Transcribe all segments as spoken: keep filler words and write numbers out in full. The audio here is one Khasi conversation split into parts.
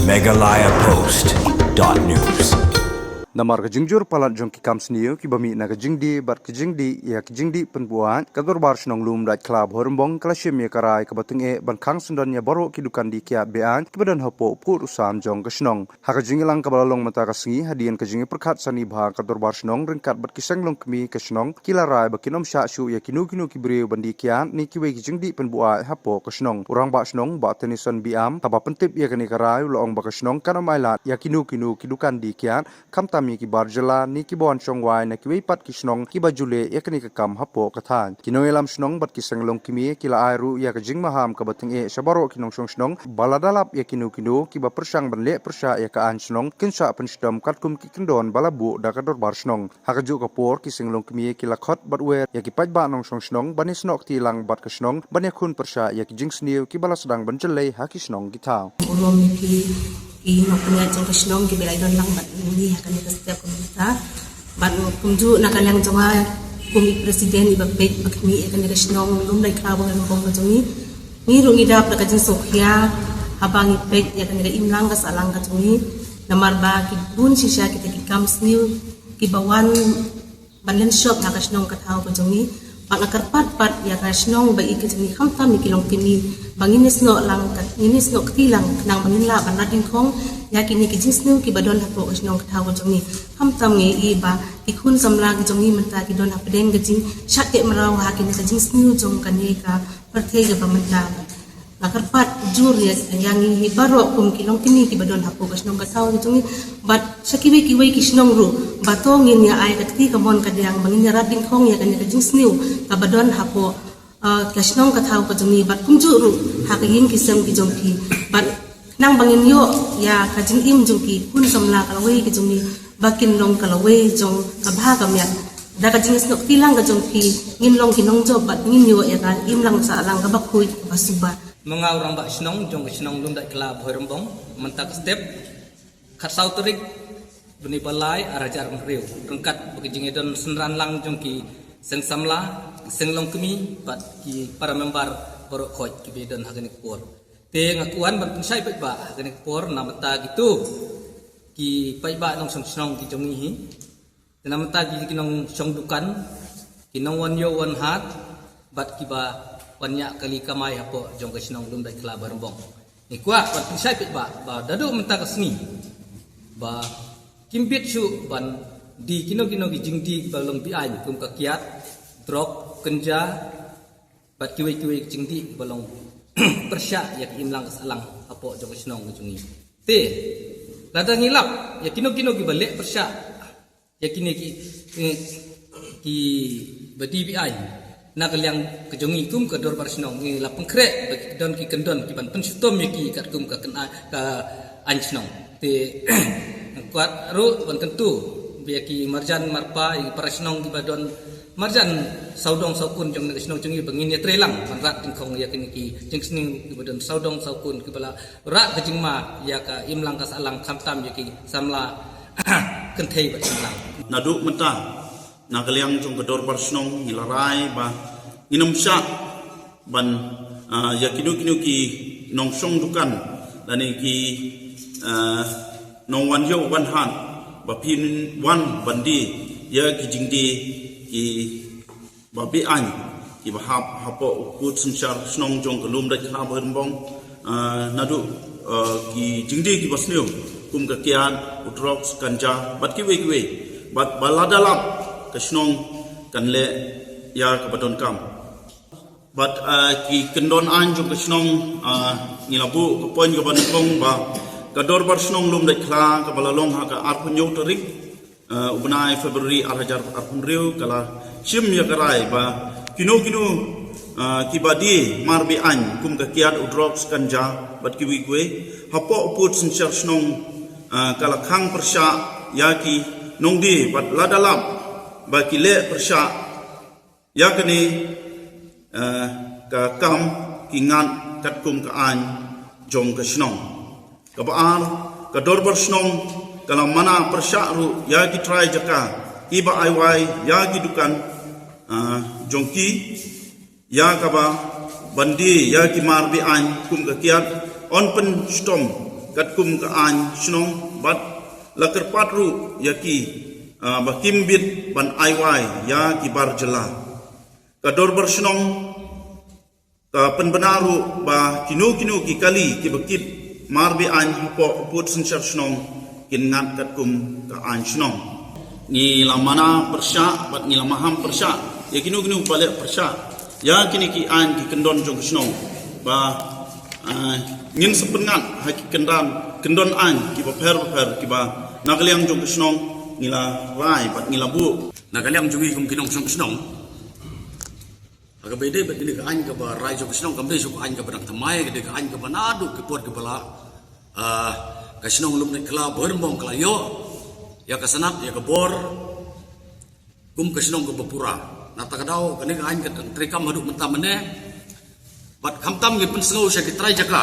Meghalaya Post dot news. Namar ka jingjur palat jong ki kam sniew kiba mih na ka jingdie bad ka jingdih ïa ka jingdih pynbuaid, ka Dorbar Shnong Lumdaitkhla Bhoirymbong ka la shim ïa ka rai kaba tyngeh ban khang syndon ïa baroh ki dukan die kiad be-aiñ kiba don hapoh pud u sam jong ka shnong. Ha ka jingïalang kaba la long mynta ka sngi hadien ka jingïapyrkhat sani bha ka Dorbar Shnong ryngkat bad ki seng longkmie ka shnong, ki la rai ba kin ym shah shuh ïa kino kino ki briew ban die kiad ne kiwei ki jingdih pynbuaid hapoh ka shnong. U Rangbah Shnong Bah Tennyson Biam, haba pyntip ïa kane ka rai, u la ong ba ka shnong kan ym ailad ïa kino kino ki dukan die kiad, khamtam ïa ki bar jylla ne kiba wan shong wai na kiwei pat ki shnong kiba ju leh ïa kane ka kam hapoh ka thaiñ. Ki nongïalam shnong bad ki seng longkmie ki la ai ruh ïa ka jingmaham kaba tyngeh sha baroh ki nongshong shnong ba lada lap ïa kino kino kiba pyrshang ban leh pyrshah ïa ka aiñ shnong, kin shah pynshitom katkum ki kyndon ba la buh da ka Dorbar Shnong. Ha kajuh ka por, ki seng longkmie ki la khot bad wer ïa ki paidbah nongshong shnong ban ïasnoh kti lang bad ka shnong ban ïakhun pyrshah ïa ki jingsniew kiba la sdang ban jyllei ha ki shnong ki thaw. Burom ïa ki, ki nongpynïaid jong ka shnong kiba la ïadon lang bad ngi ha kane ka step kumta. Bad kumjuh na ka liang jong nga kum i president iba peit ba khmih ïa kane ka shnong Lumdaitkhla Bhoirymbong ka jong ngi. Ngi ruh ngi dap da ka jingsngewkhia haba ngi peit ïa kane ka imlang ka sahlang ka jong ngi. Namar ba ki bun shisha kita ki kam sniew kiba wan ban lynshop ha ka shnong ka thaw ka jong ngi. Bad nga kyrpad pat ïa ka shnong ba ïeit ka jong ngi khamtam ïa ki longkmie ba ngin ïasnoh lang ka, ngin ïasnoh kti lang khnang ba ngin lah ban rat dyngkhong ïa kine ki jingsniew kiba don hapoh ka shnong ka thaw ka jong ngi. Khamtam ngi ïohi ba ki khun samla ki jong ngi mynta ki don hapdeng ka jingshah teh mraw ha kine ka jingsniew jong kane ka pyrthei kaba mynta. Nga kyrpad jur ïa, ïa ngi hi baroh kum ki longkmie kiba don hapoh ka shnong ka thaw ka jong ngi bad sha kiwei kiwei ki shnong ruh ba to ngin ïa ai ka kti kamon kadiang ba ngin ïa rat dyngkhong ïa kane ka jingsniew kaba don hapoh, ah, ka shnong ka thaw ka jong ngi bad kumjuh ruh ha ka ïing ki sem ki jong phi bad khnang ba ngin ïoh ïa ka jingim jong ki khun samla ka lawei ka jong ngi ba kin long ka lawei jong ka bha ka miat. Da ka jingïasnoh kti lang ka jong phi ngin long ki nongjop bad ngin ïoh ïa ka imlang sahlang kaba khuid kaba suba. Ma nga u Rangbah Shnong jong ka shnong Lumdaitkhla Bhoirymbong, mynta ka step khatsaw tarik bnai ba lai arhajar arphew hynriew, ryngkat bad ka jingïadon synran lang jong ki seng samla, ki seng longkmie bad ki para member baroh khoit kiba don ha kane ka por. Te nga kwah ban pynshai paidbah ha kane ka por namar ta kito ki paidbah nongshong shnong ki jong ngi hi. Te namar ta ki, ki nongshong dukan, ki nongwan ïew wan hat bad kiba wan ïa kali kamai hapoh jong ka shnong Lumdaitkhla Bhoirymbong. Ngi kwah ban pynshai paidbah ba naduh mynta ka sngi ba kim bit shuh ban die kino kino ki jingdie kiba long be-aiñ kum ka kiad, drok, kynja bad kiwei kiwei ki jingdie kiba long pyrshah ïa ka imlang ka sahlang hapoh jong ka shnong ka jong ngi. Te lada ngi lap ïa kino kino kiba leh pyrshah ïa kine ki, eh, kiba die be-aiñ na ka liang ka jong ngi kum ka Dorbar Shnong ngi la pynkhreh ba ki don ki kyndon kiban pynshitom ïa ki katkum ka kynja ka aiñ shnong. Te kwah ruh ban kyntu ba ïa ki marjan marpa, ïa ki para shnong kiba don marjan sawdong sawkun jong ka shnong jong ngi ba ngin ïatreilang ban rat dyngkhong ïa kine ki jingsniew kiba don sawdong sawkun kiba la rah ka jingma ïa ka imlang ka sahlang khamtam ïa ki samla kynthei bad shynrang. Naduh mynta na ka liang jong ka Dorbar Shnong ngi la rai ba ngin ym shah ban, ah, ïa kino kino ki nongshong dukan lane ki, ah, nongwan ïew wan hat ba phin wan ban die ïa ki jingdie kiba be-aiñ kiba hap hapoh u pud synshar shnong jong ka Lumdaitkhla Bhoirymbong, ah, naduh, ah, ki jingdie kiba sniew kum ka kiad, u drugs, kynja bad kiwei kiwei bad ba lada lap ka shnong kan leh ïa kaba donkam. Bad, ah, ki kyndon aiñ jong ka shnong, ah, ngi la buh ka point kaba nyngkong ba ka Dorbar Shnong Lumdaitkhla kaba la long ha ka arphew hynñiew tarik, ah, u bnai February arhajar arphew hynriew ka la shim ïa ka rai ba kino kino, ah, kiba die mar be-aiñ kum ka kiad, u drugs, kynja bad kiwei kiwei hapoh u pud synshar shnong, ah, ka la khang pyrshah ïa ki nongdie bad lada lap ba ki leh pyrshah ïa kane, eh, ka kam ki ngat katkum ka aiñ jong ka shnong. Kaba ar, ka Dorbar Shnong ka la mana pyrshah ruh ïa ki trai jaka kiba ai wai ïa ki dukan, eh, jong ki ïa kaba ban die ïa ki mar be-aiñ kum ka kiad, yn pynshitom katkum ka aiñ shnong bad la kyrpad ruh ïa ki, ah, ba kim bit ban ai wai ïa ki bar jylla. Ka dorbar shnong ka pynbna ruh ba kino kino ki kali kiba kit mar be aiñ hapoh u pud synshar shnong kin ngat katkum ka aiñ shnong. Ngi la mana pyrshah bad ngi la maham pyrshah ïa kino kino ba leh pyrshah ïa kine ki aiñ ki kyndon jong ka shnong ba, eh, ngin sa pynngat ha ki kyndon, kyndon aiñ kiba pher ba pher kiba na ka liang jong ka shnong ngi la rai bad ngi la buh. Na ka liang jong ngi kum ki nongshong shnong, ha kaba ïadei bad kane ka aiñ kaba rai jong ka shnong kam dei shuh ka aiñ kaba dang thymmai, ka dei ka aiñ kaba naduh ki por kiba la, ah, ka shnong Lumdaitkhla Bhoirymbong ka la ïoh ïa ka sanad, ïa ka bor kum ka shnong kaba pura. Na kata ka daw kane ka aiñ ka dang treikam haduh mynta mynne. Bad khamtam ngi pynsngew sha ki trai jaka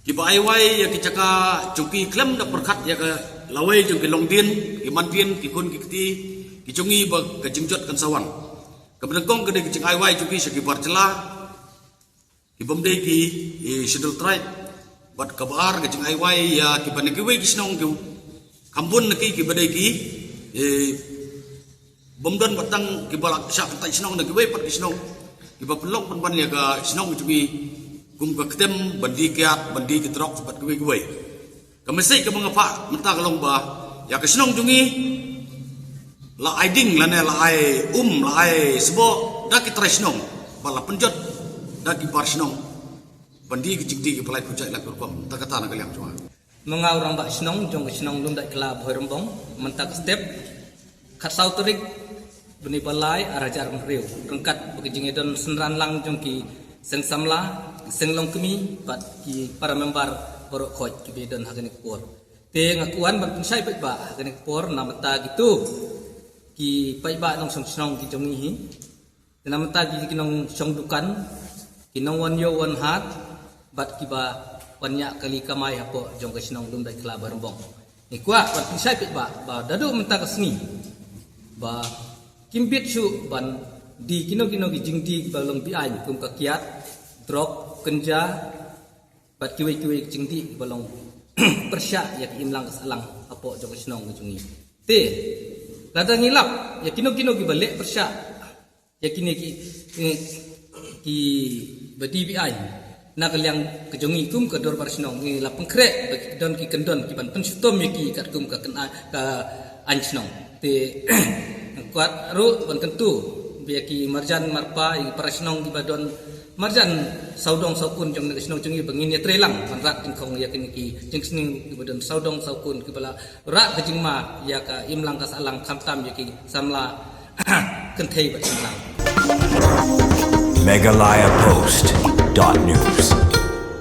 kiba ai wai ïa ki jaka jong ki khlem da pyrkhat ïa ka lawei jong ki longdien, ki mandien, ki khun ki kti ki jong ngi ba ka jingjot kan sa wan. Kaba nyngkong ka dei ka jingai wai jong ki sha ki bar jylla kibym dei ki, eh, Scheduled Tribe. Bad kaba ar ka jingai wai ïa kiba na kiwei ki shnong ki kham bun na ki kiba dei ki, eh, bym don ba tang kiba la shah pyntai shnong na kiwei pat ki shnong kiba pynlong pynban ïa ka shnong jong ngi kum ka ktem ban die kiad, ban die ki drugs bad kiwei kiwei. Ka message kaba nga phah mynta ka long ba ïa ka shnong jong ngi la ai ding lane la ai um, la ai sboh da ki trai shnong bad la pynjot da ki bar shnong ban die ki jingdie kiba lai pyrshah la pyrkhat. Mynta kata na ka liang jong nga, ma nga u rangbah shnong jong ka shnong Lumdaitkhla Bhoirymbong, mynta ka step khatsaw tarik bnai ba lai arhajar arphew ryngkat bad ka jingïadon synran lang jong ki seng samla, ki seng longkmie bad ki para member baroh khoit kiba ïadon ha kane ka por. Te nga kwah ban pynshai paidbah ha kane ka por na bynta kito ki paidbah nongshong shnong ki jong ngi hi. Te na bynta ki, ki nongshong dukan, ki nongwan ïew wan hat bad kiba wan ïa kali kamai hapoh jong ka shnong Lumdaitkhla Bhoirymbong, ngi kwah ban pynshai paidbah ba naduh mynta ka sngi ba kim bit shuh ban die kino kino ki jingdie kiba long be-aiñ kum ka kiad, drug, kynja bad kiwei kiwei ki jingdie kiba long pyrshah ïa ka imlang ka sahlang hapoh jong ka shnong ka jong ngi. Te lada ngi lap ïa kino kino kiba leh pyrshah ïa kine ki, eh, kiba die be-aiñ na ka liang ka jong ngi kum ka dorbar shnong ngi la pynkhreh ba ki don ki kyndon kiban pynshitom ïa ki katkum ka kyn-, ka aiñ shnong. Te kwah ruh ban kyntu ba ïa ki marjan marpa, ïa ki para shnong kiba don marjan sawdong sawkun jong ka shnong jong ngi ba ngin ïatreilang ban rat tyngkhong ïa kine ki jingsneng kiba don sawdong sawkun kiba la rah ka jingma ïa ka imlang ka sahlang khamtam ïa ki samla kynthei bad shynrang. Meghalaya Post dot news.